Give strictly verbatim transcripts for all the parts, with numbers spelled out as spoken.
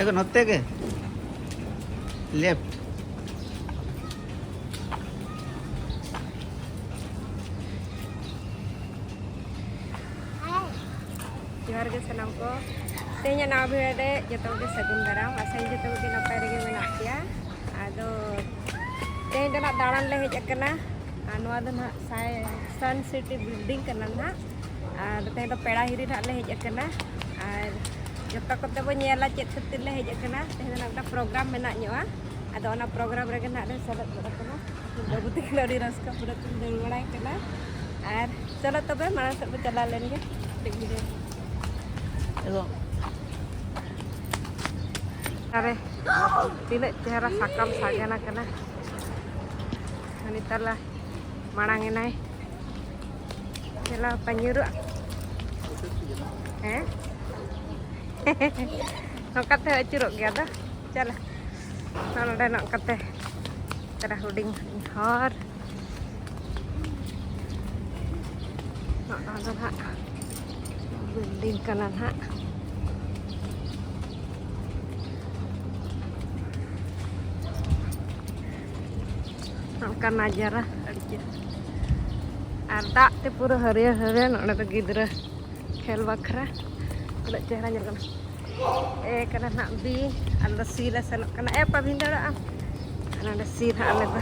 ᱮᱜᱳ ᱱᱚᱛᱮ ᱜᱮ, ᱞᱮᱯᱷᱴ᱾ ᱡᱚᱦᱟᱨ ᱜᱮ ᱥᱟᱱᱟᱢ ᱠᱚ᱾ ᱛᱮᱦᱮᱧᱟᱜ ᱱᱟᱣᱟ ᱵᱷᱤᱰᱤᱭᱳ ᱨᱮ ᱡᱚᱛᱚ ᱠᱚᱜᱮ ᱥᱟᱹᱜᱩᱱ ᱫᱟᱨᱟᱢ᱾ ᱟᱥᱟᱭᱟᱹᱧ ᱡᱚᱛᱚ ᱠᱚᱜᱮ ᱱᱟᱯᱟᱭ ᱨᱮᱜᱮ ᱢᱮᱱᱟᱜ ᱯᱮᱭᱟ᱾ ᱟᱫᱚ ᱛᱮᱦᱮᱧ ᱫᱚ ᱱᱟᱜ ᱫᱟᱬᱟᱱ ᱞᱮ ᱦᱮᱡ ᱟᱠᱟᱱᱟ᱾ ᱟᱨ ᱱᱚᱣᱟ ᱫᱚ ᱱᱟᱜ ᱥᱟᱭ-, ᱥᱟᱱ ᱥᱤᱴᱤ ᱵᱤᱞᱰᱤᱝ ᱠᱟᱱᱟ ᱱᱟᱜ᱾ ᱟᱨ ᱛᱮᱦᱮᱧ ᱫᱚ ᱯᱮᱲᱟ ᱦᱤᱨᱤ ᱱᱟᱜ ᱞᱮ ᱦᱮᱡ ᱟᱠᱟᱱᱟ᱾ ᱟᱨ ᱡᱚᱛᱚ ᱠᱚᱛᱮ ᱵᱚ ᱧᱮᱞᱟ ᱪᱮᱫ ᱠᱷᱟᱹᱛᱤᱨ ᱞᱮ ᱦᱮᱡ ᱟᱠᱟᱱᱟ᱾ ᱛᱮᱦᱮᱧ ᱫᱚ ᱱᱟᱜ ᱢᱤᱫᱴᱟᱝ ᱯᱨᱳᱜᱨᱟᱢ ᱢᱮᱱᱟᱜ ᱧᱚᱜᱼᱟ᱾ ᱟᱫᱚ ᱚᱱᱟ ᱯᱨᱳᱜᱨᱟᱢ ᱨᱮᱜᱮ ᱱᱟᱜ ᱞᱮ ᱥᱮᱞᱮᱫ ᱜᱚᱫ ᱟᱠᱟᱱᱟ᱾ ᱵᱟᱹᱵᱩ ᱛᱟᱹᱠᱤᱱ ᱟᱹᱰᱤ ᱨᱟᱹᱥᱠᱟᱹ ᱯᱩᱨᱟᱹ ᱠᱤᱱ ᱫᱟᱹᱲ ᱵᱟᱲᱟᱭ ᱠᱟᱱᱟ᱾ ᱟᱨ ᱪᱚᱞᱚ ᱛᱚᱵᱮ ᱢᱟᱲᱟᱝ ᱥᱮᱫ ᱵᱚ ᱪᱟᱞᱟᱣ ᱞᱮᱱ ᱜᱮ᱾ ᱠᱟᱹᱴᱤᱡ ᱵᱷᱤᱰᱤᱭᱳ᱾ ᱟᱨᱮ, ᱛᱤᱱᱟᱹᱜ ᱪᱮᱦᱨᱟ ᱥᱟᱠᱟᱢ ᱥᱟᱜᱮᱱ ᱟᱠᱟᱱᱟ᱾ ᱩᱱᱤ ᱛᱟᱞᱟ ᱢᱟᱲᱟᱝ ᱮᱱᱟᱭ᱾ ᱪᱟᱞᱟᱣ ᱯᱟᱹᱧᱤᱨᱚᱜᱼᱟ᱾ ᱦᱮᱸ? ᱱᱚᱝᱠᱟ ᱛᱮ ᱟᱹᱪᱩᱨᱚᱜ ᱜᱮᱭᱟ ᱫᱚ᱾ ᱪᱟᱞᱟᱜ᱾ ᱱᱚᱜᱼᱚ ᱱᱚᱰᱮ ᱱᱚᱝᱠᱟ ᱛᱮ᱾ ᱛᱟᱨᱟ ᱦᱩᱰᱤᱧ ᱦᱩᱰᱤᱧ ᱦᱚᱨ᱾ ᱱᱚᱜᱼᱚ ᱱᱚᱣᱟ ᱫᱚ ᱱᱟᱦᱟᱜ ᱵᱤᱞᱰᱤᱝ ᱠᱟᱱᱟ ᱱᱟᱦᱟᱜ᱾ ᱱᱚᱝᱠᱟ ᱱᱟᱡᱟᱨᱟ ᱟᱹᱰᱤ ᱪᱮᱦᱨᱟ᱾ ᱟᱨ ᱫᱟᱜ ᱛᱮ ᱯᱩᱨᱟᱹ ᱦᱟᱹᱨᱭᱟᱹᱲ ᱦᱟᱹᱨᱭᱟᱹᱲ᱾ ᱱᱚᱰᱮ ᱫᱚ ᱜᱤᱫᱽᱨᱟᱹ ᱠᱷᱮᱞ ᱵᱟᱠᱷᱨᱟ ᱛᱤᱱᱟᱹᱜ ᱪᱮᱦᱨᱟ ᱧᱮᱞᱚᱜ ᱠᱟᱱᱟ᱾ ᱮ ᱠᱟᱱᱟ ᱱᱟᱜ ᱵᱤ, ᱟᱞᱮ ᱫᱚ ᱥᱤ ᱞᱮ ᱥᱮᱱᱚᱜ ᱠᱟᱱᱟ᱾ ᱮ ᱯᱟ ᱵᱷᱤᱸᱫᱟᱹᱲᱚᱜᱼᱟ᱾ ᱟᱨ ᱱᱚᱰᱮ ᱥᱤ ᱱᱟᱜ ᱟᱞᱮ ᱫᱚ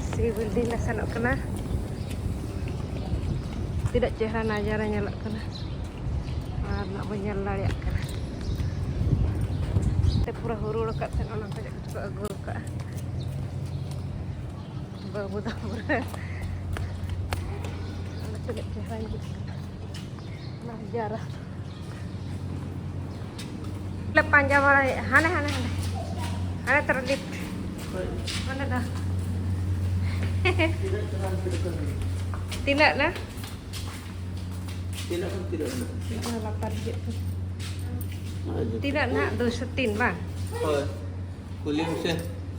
ᱥᱤ ᱵᱤᱞᱰᱤᱝ ᱞᱮ ᱥᱮᱱᱚᱜ ᱠᱟᱱᱟ᱾ ᱛᱤᱱᱟᱹᱜ ᱪᱮᱦᱨᱟ ᱱᱟᱡᱟᱨᱟ ᱧᱮᱞᱚᱜ ᱠᱟᱱᱟ᱾ ᱟᱨ ᱱᱟᱜ ᱵᱚᱱ ᱧᱮᱞ ᱫᱟᱲᱮᱭᱟᱜ ᱠᱟᱱᱟ᱾ ᱛᱮ ᱯᱩᱨᱟᱹ ᱦᱩᱨᱩᱲ ᱟᱠᱟᱫ ᱛᱟᱦᱮᱸᱱ, ᱚᱱᱟ ᱠᱚ ᱡᱚᱛᱚ ᱠᱚ ᱟᱹᱜᱩ ᱟᱠᱟᱫᱼᱟ᱾ ᱵᱟᱹᱵᱩ ᱫᱚ ᱯᱩᱨᱟᱹ ᱚᱸᱰᱮ ᱛᱤᱱᱟᱹᱜ ᱪᱮᱦᱨᱟ ᱧᱮᱞᱚᱜ ᱠᱟᱱᱟ᱾ ᱱᱟᱡᱟᱨᱟ᱾ ᱞᱮ ᱯᱟᱸᱡᱟ ᱵᱟᱲᱟᱭᱮᱫᱼᱟ᱾ ᱦᱟᱱᱮ, ᱦᱟᱱᱮ, ᱦᱟᱱᱮ᱾ ᱦᱟᱱᱮ ᱛᱚᱨᱟ ᱞᱤᱯᱷᱴ᱾ ᱚᱸᱰᱮ ᱫᱚ᱾ ᱛᱤᱱᱟᱹᱜ ᱱᱟ? ᱛᱤᱱᱟᱹᱜ ᱠᱷᱚᱱ ᱛᱤᱱᱟᱹᱜ ᱢᱮᱱᱟᱜᱼᱟ? ᱚᱱᱟ ᱞᱟᱛᱟᱨ ᱦᱤᱡᱩᱜ ᱠᱟᱱᱟ᱾ ᱦᱳᱭ, ᱡᱚᱛᱚ᱾ ᱛᱤᱱᱟᱹᱜ ᱱᱟᱦᱟᱜ? ᱫᱩᱥᱚ ᱛᱤᱱ ᱵᱟᱝ? ᱦᱳᱭ᱾ ᱠᱩᱞᱤ ᱢᱮᱥᱮ,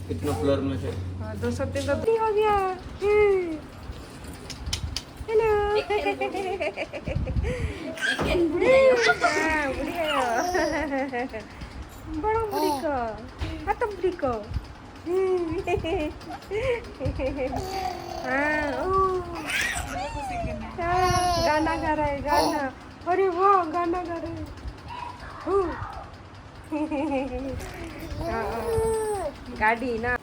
ᱠᱤᱛᱱᱟ floor ᱢᱮ ᱥᱮ? ᱦᱳᱭ, ᱫᱩᱥᱚ ᱛᱤᱱ ᱫᱚ ᱦᱩᱭ ᱜᱮᱭᱟ᱾ ᱦᱮᱸ᱾ Hello. ᱮᱠᱮᱱ ᱵᱩᱰᱷᱤ ᱟᱭᱳ᱾ ᱦᱮᱸ, ᱵᱩᱰᱷᱤ ᱟᱭᱳ᱾ ᱵᱚᱲᱚ ᱵᱩᱰᱷᱤ ᱠᱚ, ᱦᱟᱛᱚᱢ ᱵᱩᱰᱷᱤ ᱠᱚ᱾ ᱦᱮᱸ, ᱳ᱾ ᱜᱟᱱᱟ ᱜᱟᱨᱟᱭ, ᱜᱟᱱᱟ᱾ ᱟᱨᱮ ᱵᱟ, ᱜᱟᱱᱟ ᱜᱟᱨᱟᱭ᱾ ᱦᱩ᱾ ᱜᱟᱹᱰᱤ ᱱᱟ᱾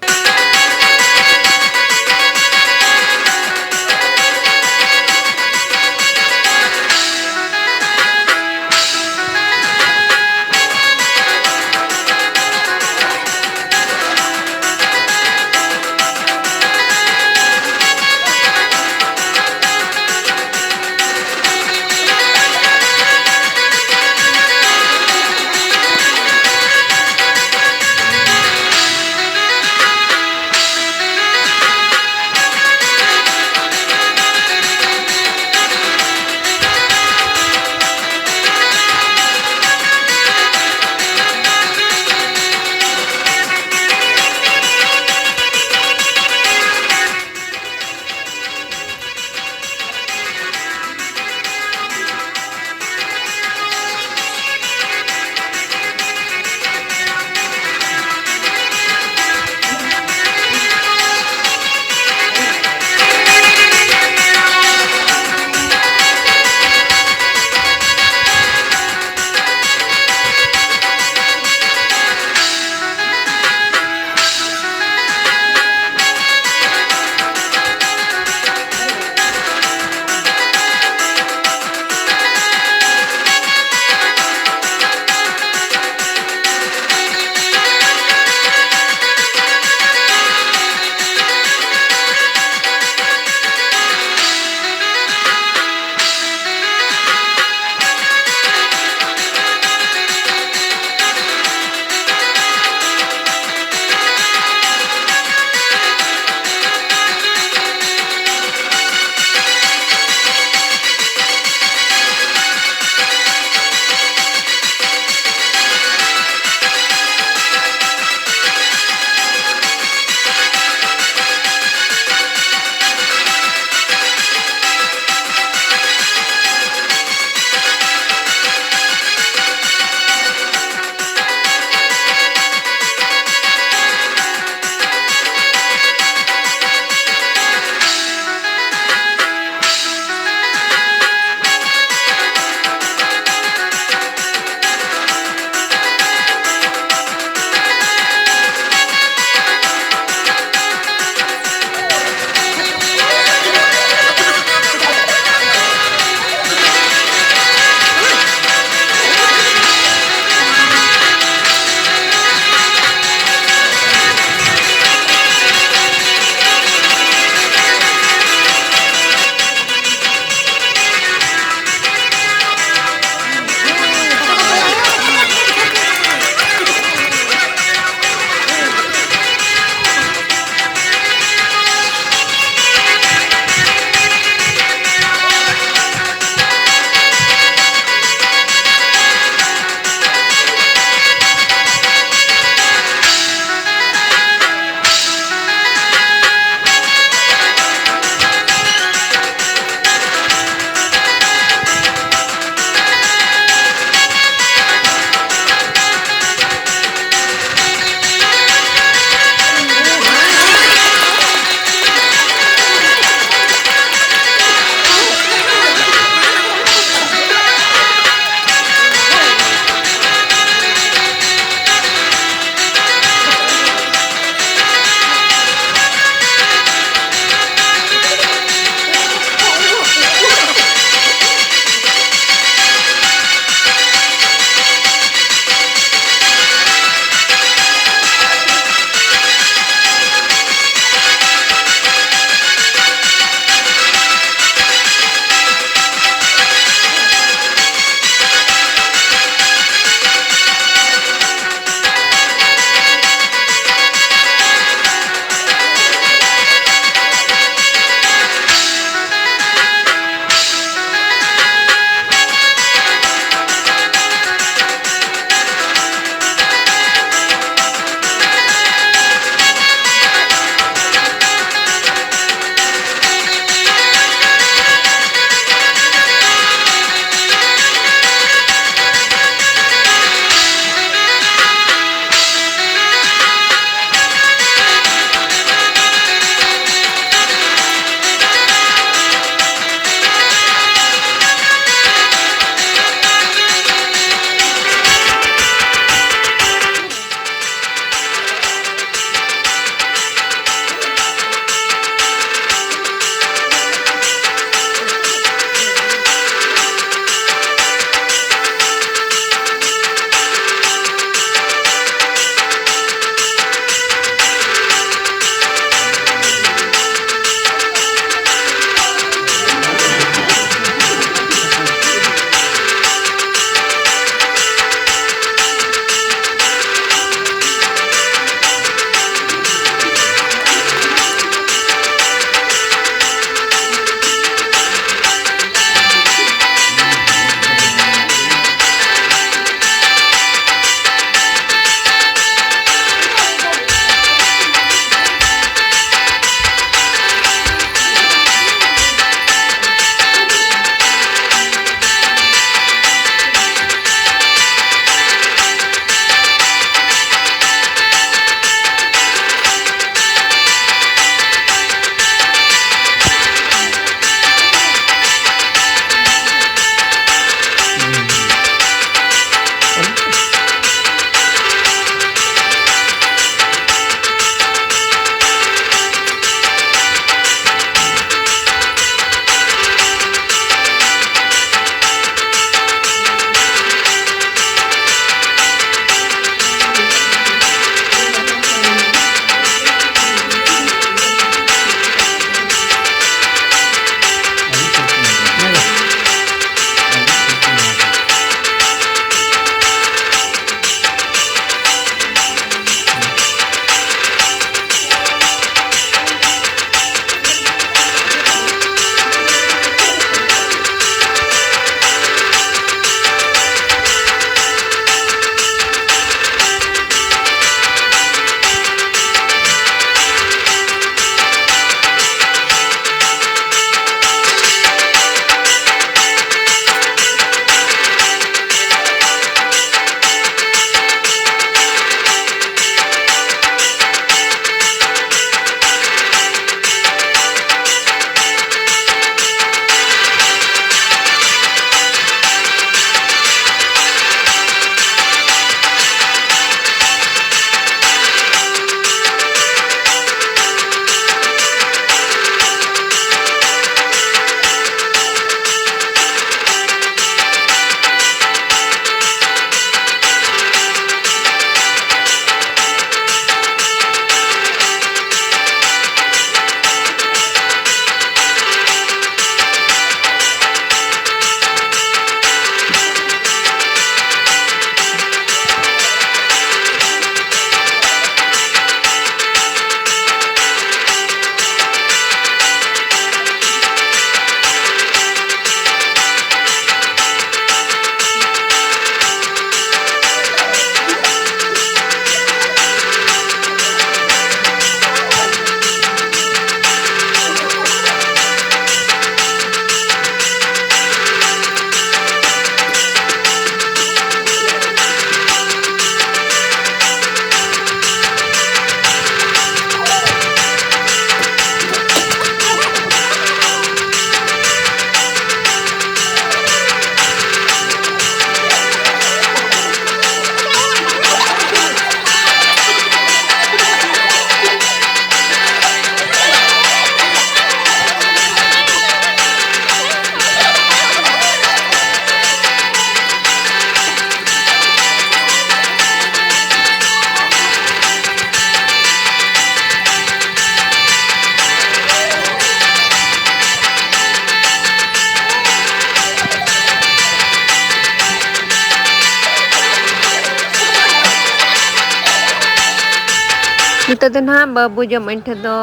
ᱱᱤᱛᱚᱜ ᱫᱚ ᱱᱟᱦᱟᱜ ᱵᱟᱹᱵᱩ ᱡᱚᱢ ᱟᱹᱧ ᱴᱷᱮᱱ ᱫᱚ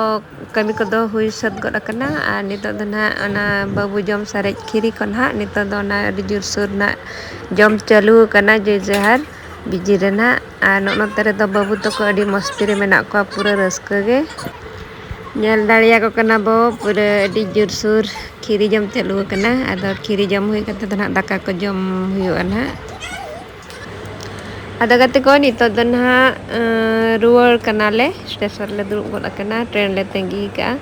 ᱠᱟᱹᱢᱤ ᱠᱚᱫᱚ ᱦᱩᱭ ᱥᱟᱹᱛ ᱜᱚᱫ ᱟᱠᱟᱱᱟ᱾ ᱟᱨ ᱱᱤᱛᱚᱜ ᱫᱚ ᱱᱟᱦᱟᱜ ᱚᱱᱟ ᱵᱟᱹᱵᱩ ᱡᱚᱢ ᱥᱟᱨᱮᱡ ᱠᱷᱤᱨᱤ ᱠᱚ ᱱᱟᱦᱟᱜ ᱱᱤᱛᱚᱜ ᱫᱚ ᱚᱱᱟ ᱟᱹᱰᱤ ᱡᱳᱨᱥᱳᱨ ᱱᱟᱦᱟᱜ ᱡᱚᱢ ᱪᱟᱹᱞᱩ ᱟᱠᱟᱱᱟ ᱡᱮ ᱡᱟᱦᱟᱨ ᱵᱤᱡᱤ ᱨᱮ ᱱᱟᱦᱟᱜ᱾ ᱟᱨ ᱱᱚᱜᱼᱚ ᱱᱚᱛᱮ ᱨᱮᱫᱚ ᱵᱟᱹᱵᱩ ᱛᱟᱠᱚ ᱟᱹᱰᱤ ᱢᱚᱥᱛᱤ ᱨᱮ ᱢᱮᱱᱟᱜ ᱠᱚᱣᱟ, ᱯᱩᱨᱟᱹ ᱨᱟᱹᱥᱠᱟᱹ ᱜᱮ᱾ ᱧᱮᱞ ᱫᱟᱲᱮᱭᱟᱠᱚ ᱠᱟᱱᱟ ᱵᱚ, ᱯᱩᱨᱟᱹ ᱟᱹᱰᱤ ᱡᱳᱨᱥᱳᱨ ᱠᱷᱤᱨᱤ ᱡᱚᱢ ᱪᱟᱹᱞᱩ ᱟᱠᱟᱱᱟ᱾ ᱟᱫᱚ ᱠᱷᱤᱨᱤ ᱡᱚᱢ ᱦᱩᱭ ᱠᱟᱛᱮ ᱫᱚ ᱱᱟᱦᱟᱜ ᱫᱟᱠᱟ ᱠᱚ ᱡᱚᱢ ᱦᱩᱭᱩᱜᱼᱟ ᱱᱟᱦᱟᱜ᱾ ᱟᱫᱚ ᱜᱟᱛᱮ ᱠᱚ, ᱱᱤᱛᱚᱜ ᱫᱚ ᱱᱟᱦᱟᱜ, ᱟᱸ, ᱨᱩᱣᱟᱹᱲ ᱠᱟᱱᱟᱞᱮ, ᱥᱴᱮᱥᱚᱱ ᱨᱮᱞᱮ ᱫᱩᱲᱩᱵ ᱜᱚᱫ ᱟᱠᱟᱱᱟ, ᱴᱨᱮᱱ ᱞᱮ ᱛᱟᱺᱜᱤ ᱠᱟᱜᱼᱟ᱾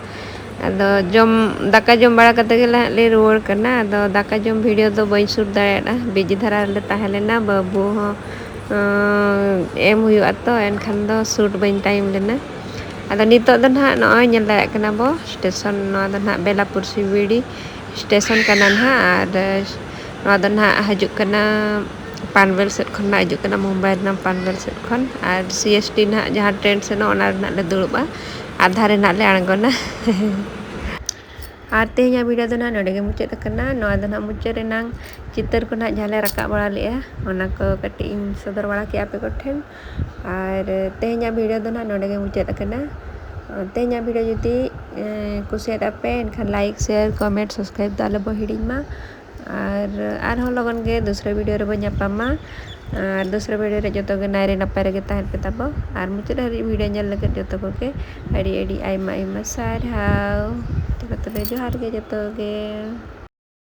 ᱟᱫᱚ ᱡᱚᱢ, ᱫᱟᱠᱟ ᱡᱚᱢ ᱵᱟᱲᱟ ᱠᱟᱛᱮ ᱜᱮ ᱱᱟᱦᱟᱜ ᱞᱮ ᱨᱩᱣᱟᱹᱲ ᱠᱟᱱᱟ᱾ ᱟᱫᱚ ᱫᱟᱠᱟ ᱡᱚᱢ ᱵᱷᱤᱰᱤᱭᱳ ᱫᱚ ᱵᱟᱹᱧ ᱥᱩᱴ ᱫᱟᱲᱮᱭᱟᱫᱼᱟ, ᱵᱤᱡᱤ ᱫᱷᱟᱨᱟ ᱨᱮᱞᱮ ᱛᱟᱦᱮᱸ ᱞᱮᱱᱟ᱾ ᱵᱟᱹᱵᱩ ᱦᱚᱸ, ᱟᱸ, ᱮᱢ ᱦᱩᱭᱩᱜᱼᱟ ᱛᱚ, ᱮᱱᱠᱷᱟᱱ ᱫᱚ ᱥᱩᱴ ᱵᱟᱹᱧ ᱴᱟᱭᱤᱢ ᱞᱮᱱᱟ᱾ ᱟᱫᱚ ᱱᱤᱛᱚᱜ ᱫᱚ ᱱᱟᱦᱟᱜ ᱱᱚᱜᱼᱚᱭ ᱧᱮᱞ ᱫᱟᱲᱮᱭᱟᱜ ᱠᱟᱱᱟ ᱵᱚ, ᱥᱴᱮᱥᱚᱱ ᱱᱚᱣᱟ ᱫᱚ ᱱᱟᱦᱟᱜ ᱵᱮᱞᱟᱯᱩᱨ ᱥᱤᱵᱤᱲᱤ ᱥᱴᱮᱥᱚᱱ ᱠᱟᱱᱟ ᱱᱟᱦᱟᱜ᱾ ᱟᱨ ᱱᱚᱣᱟ ᱫᱚ ᱱᱟᱦᱟᱜ ᱦᱤᱡᱩᱜ ᱠᱟᱱᱟ ᱯᱟᱱᱵᱮᱞ ᱥᱮᱫ ᱠᱷᱚᱱ ᱱᱟᱦᱟᱜ ᱦᱤᱡᱩᱜ ᱠᱟᱱᱟ, ᱢᱩᱢᱵᱟᱭ ᱨᱮᱱᱟᱜ ᱯᱟᱱᱵᱮᱞ ᱥᱮᱫ ᱠᱷᱚᱱ᱾ ᱟᱨ ᱥᱤ ᱮᱥ ᱴᱤ ᱱᱟᱦᱟᱜ ᱡᱟᱦᱟᱸ ᱴᱨᱮᱱ ᱥᱮᱱᱚᱜ, ᱚᱱᱟ ᱨᱮ ᱱᱟᱦᱟᱜ ᱞᱮ ᱫᱩᱲᱩᱵᱼᱟ, ᱟᱫᱷᱟ ᱨᱮ ᱱᱟᱦᱟᱜ ᱞᱮ ᱟᱬᱜᱚᱱᱟ᱾ ᱟᱨ ᱛᱮᱦᱮᱧᱟᱜ ᱵᱷᱤᱰᱤᱭᱳ ᱫᱚ ᱱᱟᱦᱟᱜ ᱱᱚᱰᱮ ᱜᱮ ᱢᱩᱪᱟᱹᱫ ᱟᱠᱟᱱᱟ᱾ ᱱᱚᱣᱟ ᱫᱚ ᱱᱟᱦᱟᱜ ᱢᱩᱪᱟᱹᱫ ᱨᱮᱱᱟᱝ ᱪᱤᱛᱟᱹᱨ ᱠᱚ ᱱᱟᱦᱟᱜ ᱡᱟᱦᱟᱸ ᱞᱮ ᱨᱟᱠᱟᱵ ᱵᱟᱲᱟ ᱞᱮᱫᱼᱟ, ᱚᱱᱟ ᱠᱚ ᱠᱟᱹᱴᱤᱡ ᱤᱧ ᱥᱚᱫᱚᱨ ᱵᱟᱲᱟ ᱠᱮᱫᱼᱟ ᱟᱯᱮ ᱠᱚᱴᱷᱮᱱ᱾ ᱟᱨ ᱛᱮᱦᱮᱧᱟᱜ ᱵᱷᱤᱰᱤᱭᱳ ᱫᱚ ᱱᱟᱦᱟᱜ ᱱᱚᱰᱮ ᱜᱮ ᱢᱩᱪᱟᱹᱫ ᱟᱠᱟᱱᱟ᱾ ᱛᱮᱦᱮᱧᱟᱜ ᱵᱷᱤᱰᱤᱭᱳ ᱡᱩᱫᱤ, ᱮᱸ, ᱠᱩᱥᱤᱭᱟᱫ ᱟᱯᱮ, ᱮᱱᱠᱷᱟᱱ ᱞᱟᱭᱤᱠ, ᱥᱮᱭᱟᱨ, ᱠᱚᱢᱮᱱᱴ, ᱥᱟᱵᱥᱠᱨᱟᱭᱤᱵ ᱫᱚ ᱟᱞᱚ ᱵᱚ ᱦᱤᱲᱤᱧ ᱢᱟ᱾ ᱟᱨ ᱟᱨᱦᱚᱸ ᱞᱚᱜᱚᱱ ᱜᱮ ᱫᱩᱥᱨᱟᱹ ᱵᱷᱤᱰᱤᱭᱳ ᱨᱮᱵᱚ ᱧᱟᱯᱟᱢᱟ᱾ ᱟᱨ ᱫᱩᱥᱨᱟᱹ ᱵᱷᱤᱰᱤᱭᱳ ᱨᱮ ᱡᱚᱛᱚ ᱜᱮ ᱱᱟᱭ ᱨᱮ ᱱᱟᱯᱟᱭ ᱨᱮᱜᱮ ᱛᱟᱦᱮᱱ ᱯᱮ ᱛᱟᱵᱚ᱾ ᱟᱨ ᱢᱩᱪᱟᱹᱫ ᱦᱟᱹᱵᱤᱡ ᱵᱷᱤᱰᱤᱭᱳ ᱧᱮᱞ ᱞᱟᱹᱜᱤᱫ ᱡᱚᱛᱚ ᱠᱚᱜᱮ ᱟᱹᱰᱤ ᱟᱹᱰᱤ ᱟᱭᱢᱟ ᱟᱭᱢᱟ ᱥᱟᱨᱦᱟᱣ᱾ ᱛᱚᱵᱮ ᱛᱚᱵᱮ ᱡᱚᱦᱟᱨ ᱜᱮ ᱡᱚᱛᱚ ᱜᱮ᱾